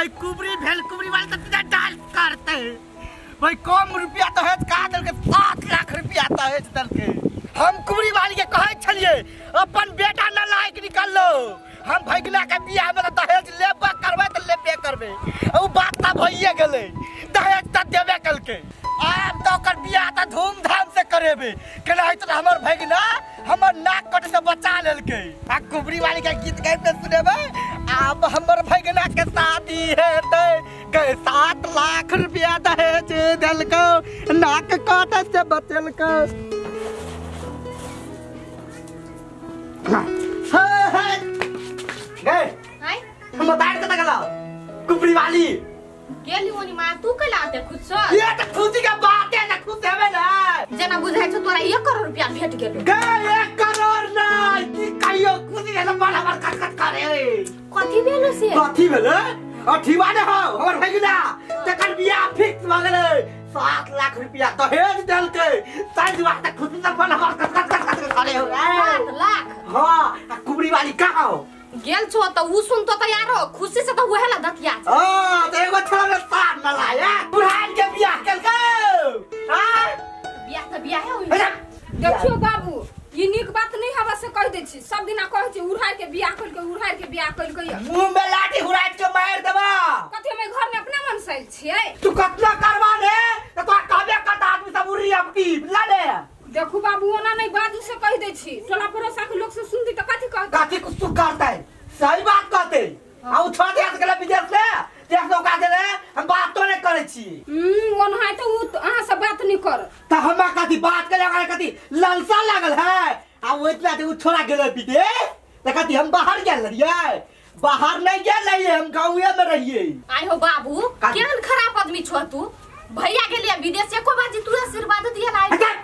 भाई कुबरी भेल कुबरी वाले त सीधा डांस करते। भाई कम रुपया दहेज कहा देलकै 7 लाख रुपया दहेज देलकै। हम कुबरी वाली के कहै छलियै अपन बेटा न लायक निकललो, हम भैगना के बियाह में दहेज लेबे करबै त लेबे करबै। उ बात त भइए गेलै, दहेज त देबे कलकै। आब त ओकर बियाह त धूमधाम से करेबे केना होइत। हमर भैगना हमर नाक कट से बचा लेलकै। आ कुबरी वाली के गीत गाबि के सुनेबै। आब हमर भैगना के शादी हेतै के 7 लाख रुपया दहेज देलकै, नाक कट से बचेलकै। गए हम बताए कत गेलो कुबरी वाली गेली ओनी मां तू कला आते खुद से। ये त खुशी के बात है ना, खुश हेबे ना। जेना बुझाय छौ तोरा 1 करोड़ रुपया भेट गेलो। गे 1 करोड़ नै की कहियो खुशी है बड़ा बड़ कट कट करे। कथी भेलो से? कथी भेलो अठीवा ने हो हमर भैगना तकर बियाह फिक्स भ गेलै। 7 लाख रुपया दहेज देलकै ताहि दुआरे त खुशी से बड़ा बड़ कट कट कट करे हो। 7 लाख? हां। आ कुबरी वाली कहाँ हो गेल छो त उ सुनतो त यारो खुशी से त उहे ला दतिया छ। हां त एगो छोरा के साथ न लाया बुढ़ान के बियाह केलकै। हां बियाह त बियाह होई। देखियो बाबू ई नीक बात नहीं हवा से कह दै छी। सब दिना कहै छी उड़ाय के बियाह कइल के उड़ाय के बियाह कइल के। मुंह में लाठी हुराइ के मार देबा। कथि हम घर में अपना मन से छियै? तू कतना करबा ने त तोरा कहबे करता आदमी सब उड़ी अब की बुझला ने। देखू बाबू ओना नहीं बाजू से कह दै छी, टोला पड़ोसा के लोग से सुनती त कथि कहत? कथि कुछ करतै? सही बात कहते। आ उ छोड़ दे गेलै विदेश ले देख ओकरा देले हम बात तो नहीं करै छी। ओनहाय त उ अहाँ से बात नहीं कर त हमरा कथि बात करे ओकरा कथि ललसा लागल है। आ ओ इतना ते उ छोड़ा गेलै विदेश त कथि हम बाहर गेल रहियै? बाहर नहीं गेल रहियै, हम गाँवे में रहियै। आइ हो बाबू केहन खराब आदमी छो तू। भैया गेलियै विदेश एको बाजी तू आशीर्वाद दिया लाई।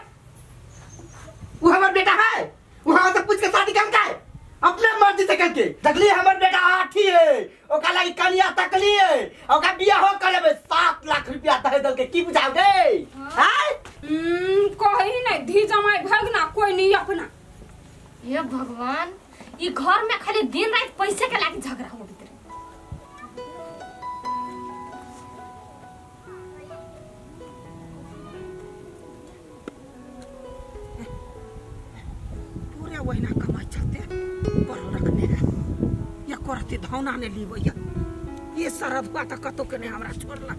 वो हमार बेटा है, वहां से पूछ के शादी करके अपने मर्जी से करके देखली। हमर बेटा आठी है, ओका लागी कनिया तकली है, ओका बियाह हो करेबे। 7 लाख रुपया दहेज देलकै की बुझाओगे? हां कहि नै धी जमाई भगना कोई नहीं अपना। हे भगवान ई घर में खाली दिन रात पैसे के लागी झगड़ा होइत रहे। पूरे वहिना कमाई चलते पर रखने है या करते धौना ने लीबैया। ये सरदुआ त कतो के ने हमरा छोड़ला।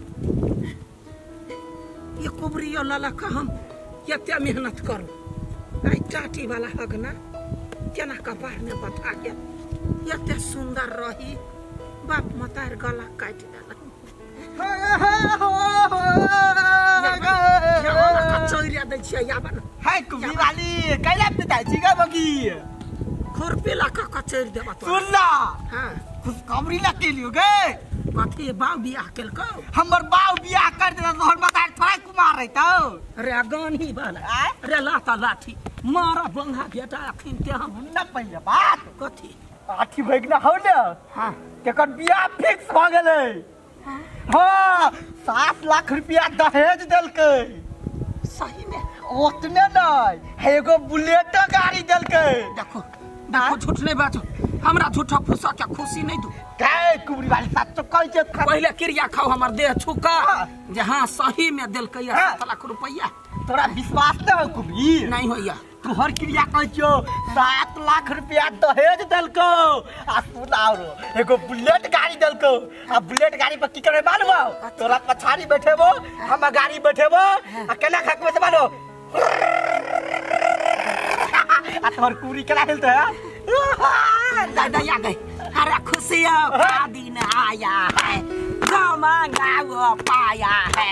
ये कुबरियो ललक हम एते मेहनत करू। आई टाटी वाला हगना केना कपार में बता के एते सुंदर रही बाप मतार गला काटि देलक। दै छियै याबन। हाय कुबरी वाली कैला पिताई छी गे बगी? खुरपी ला के कचैर देबा तोरा। सुन ला। हां खुशखबरी ला के लियो गे। कथी बाऊ बियाह केलकौ? हमर बाऊ बियाह कर देला तोहर मतार थोड़ा कुमार रहितौ। रे गानी वाला रे लाता लाठी मारा बंगा बेटा अखिन ते हम न पहिले बात कथी आठी भगना हौ ने। हां तेकर बियाह फिक्स भ गेलै। हां 7 लाख रुपया दहेज देलकै। सही में? ओतने नहीं एगो बुलेट गाड़ी देलकै। देखो देखो झूठ नहीं बाजू, हमरा झूठा फूसा के खुशी नहीं दू। काय कुबरी वाली साथ तो कहै छै पहिले क्रिया खाओ हमर देह छुका जे हां सही में देलकै 7 लाख रुपया। तोरा विश्वास न हो कुबरी? नहीं होइया। तोहर क्रिया कहै छियौ 7 लाख रुपया दहेज देलकौ। आ सुन आरो एगो बुलेट गाड़ी देलकौ। आ बुलेट गाड़ी पर की करबै मालूम हौ? तोरा पछाड़ी बैठेबो हम गाड़ी बैठेबो आ केना खकबै से मालूम? आ तोहर कुबरी केना हिलतै? दादा आ गए। अरे खुशियों का दिन आया है, जो मांगा वो पाया है।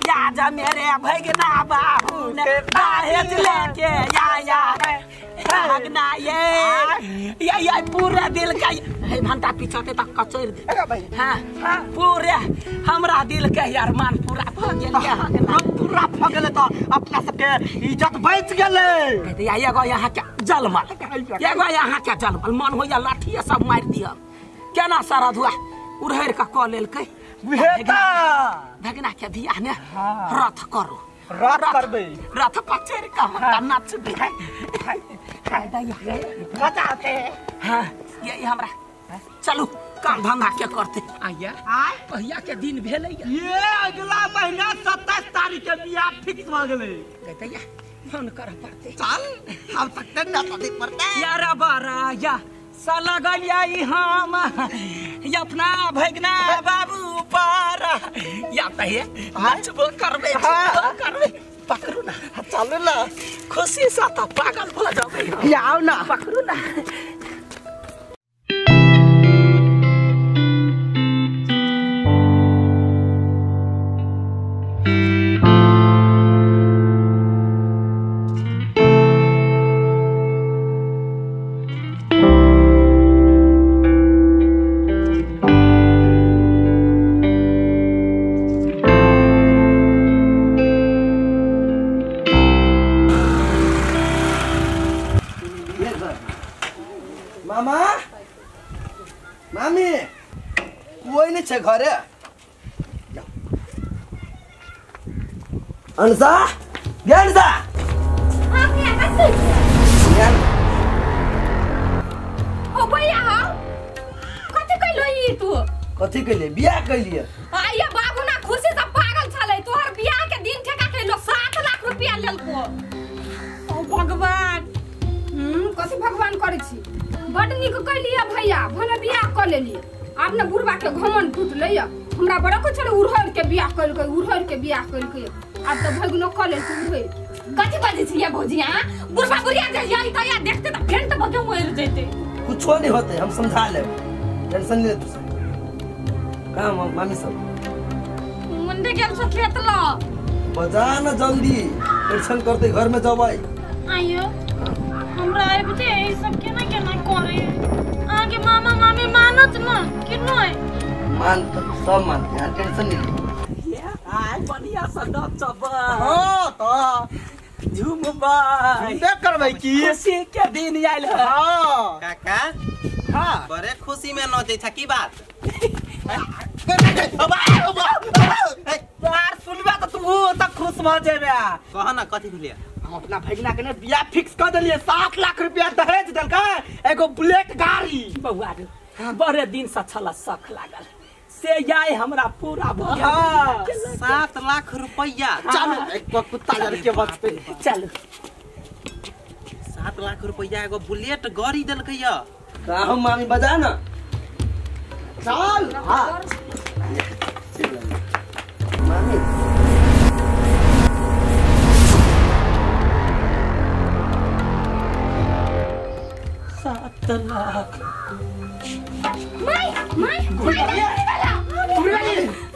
आज मेरे भगना बाबू ने दहेज लेके आया है। भगना ये पूरा दिल का हे घंटा पीछे तक कचैर दे। हां पूरे हमरा दिल के अरमान पूरा भ गेल। हम पूरा भ गेल त अपना सबके इज्जत बच गेलै। एगो यहाँ के जलमल, एगो यहाँ के जलमल मन होइया लाठी सब मारि दिया। केना सरधुआ उड़हर के क लेलकै। बुझेता भगना के बियाह ने रथ करू, रथ करबै, रथ पर चढ़ के हम नाचबै। मजा आते। हां ये हमरा चलू काम धंधा के करते आया कहिया के दिन भेलै ये अगला महीना 27 तारीख के बियाह फिक्स भ गेलै कहतैया फोन कर पड़ते चल हम तक ना पड़ते पड़ते यार बारा या साला गलिया ई हम अपना भगना बाबू पार या तहे नाचबो करबे करबे पकड़ू ना चलू ना खुशी से त पागल भ जाबे आओ ना पकड़ू ना मामा मामी कोई नहीं छे घरे अनसा गेनसा हां भैया कथि ओ भैया हां कथि कइलो ई तू कथि कइले बियाह कइलिए आया बाबू ना खुशी से पागल छलै तोहर बियाह के दिन ठेका कइलो 7 लाख रुपया लेलको ओ भगवान कथि भगवान करै छी बड नीक कइलिए भैया भले बियाह क लेलिए आब न बुढ़बा के घमन टूटलै हमरा बड़ा को छलै उड़हर के बियाह कइलकै उड़हर के बियाह कइलकै आब त भगनो क लेल उड़हर कथि बाजै छियै भौजी हां बुढ़बा बुढ़िया जे आई त या देखते त फेंट भगे मर जैते कुछो नहीं होते हम समझा लेब टेंशन ले तू काम मामी सब मुंडे गेल छ खेत ल बजा न जल्दी टेंशन करते घर में जबै आइयो हमरा आबते ई सब केना केना करे आगे मामा मामी मानत न कि नहीं मान सब मानते हैं टेंशन नहीं ले आय बढ़िया से नचब हां त झूमबा झूमबे करबै की खुशी के दिन आयल है हां काका हां बड़े खुशी में नचै छ की बात यार सुनबे त तू त खुश भ जेबे कह न कथि भेलिया हम अपना भगना के ने बियाह फिक्स कर देलिए 7 लाख रुपया दहेज देलकै एगो बुलेट गाड़ी बौआ रे बड़े दिन से छला शख लागल से याय हमरा पूरा भ गेल 7 लाख रुपया चल एक कुत्ता जर के बचते चल 7 लाख रुपया एगो बुलेट गाड़ी देलकै या का हम मामी बजा ना चल हां मामी 7 lakh my my my my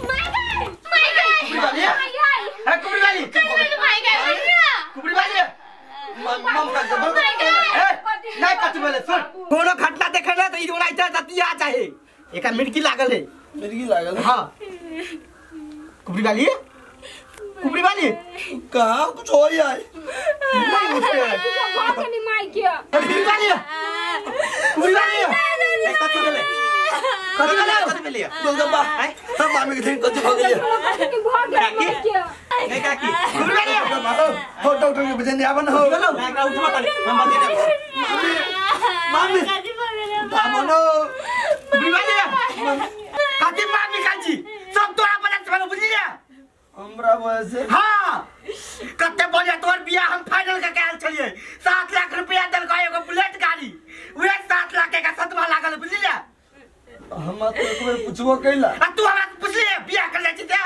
my ए कुबरी वाली my कुबरी वाली मम का नहीं कथि बोले सुन कोनो घटना देखे ना त ई ओना इता जतिया चाहे एका मिर्गी लागल है मिर्गी लागल है हां कुबरी वाली कुबरी वाली कहां कुछ हो यार नहीं उठे भगनी माई के कुबरी वाली कुबरी वाली कथि भेलै कथि भेलै कथि भेलै गोलगप्पा सब मामी के कथि भ गेलै काकी ए काकी कुबरी वाली हो डॉक्टर के बजने आवन हो काका उठो तनी हम बजे मामी बामनो कुबरी वाली कथि मामी काजी सब तोरा वजह से भेलो बुझलिए हमरा वजह से हां कते बढ़िया तोर बियाह हम फाइनल के आयल छलिए 7 लाख रुपया देलकै एगो बुलेट गाड़ी उहे 7 लाख के सतमा लागल बुझलिए हम तो एक बेर पूछबो कैला आ तू हमरा पूछलिए बियाह कर जाइ छी ते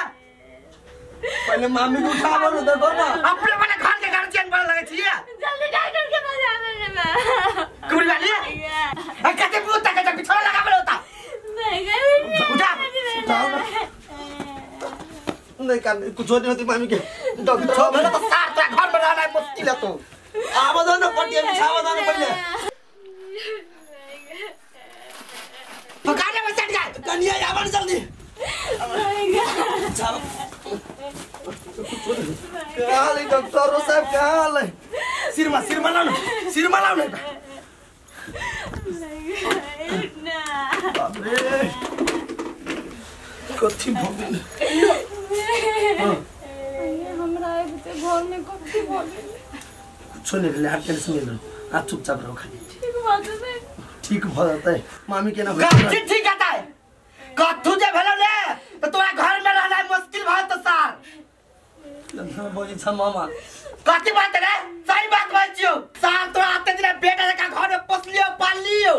पहले मामी के उठाबो न देखो ना अपने वाला घर के गार्जियन बन लगे छिए जल्दी डॉक्टर के बजावे रे मां कुबरी वाली आ कते भूत के जब बिछौना लगाबे होता नहीं उठा नहीं काम कुछ नहीं होती मामी के डॉक्टर छो भेलो तो सार तोरा घर में रहना मुश्किल है तो आवा दो ना पटिया बिछावा दो ना पहले पकाने में चढ़ जाए कनिया आवन जल्दी कहाँ ले डॉक्टर साहब कहाँ ले सिरमा सिरमा लाउन सिरमा लाउन बाप रे कथी भ गेल हमरा आबिते घर में कथी भ गेल कुछो नहीं भेलै, आब टेंशन नहीं लो, आप चुपचाप रहो खाली। ठीक बात है। ठीक भ जतै मामी केना ठीक ठीक आता है। बजै छ मामा। कथी बात रे? सही बात बाजै छियौ। साल तोरा आते दिना बेटा जकाँ घर में पोसलियौ पाललियौ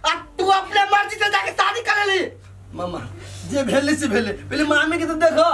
आ तू अपने मर्जी से जाके शादी कर लेली। मामा जे भेलै से भेलै, पहिले मामी के तो देखो।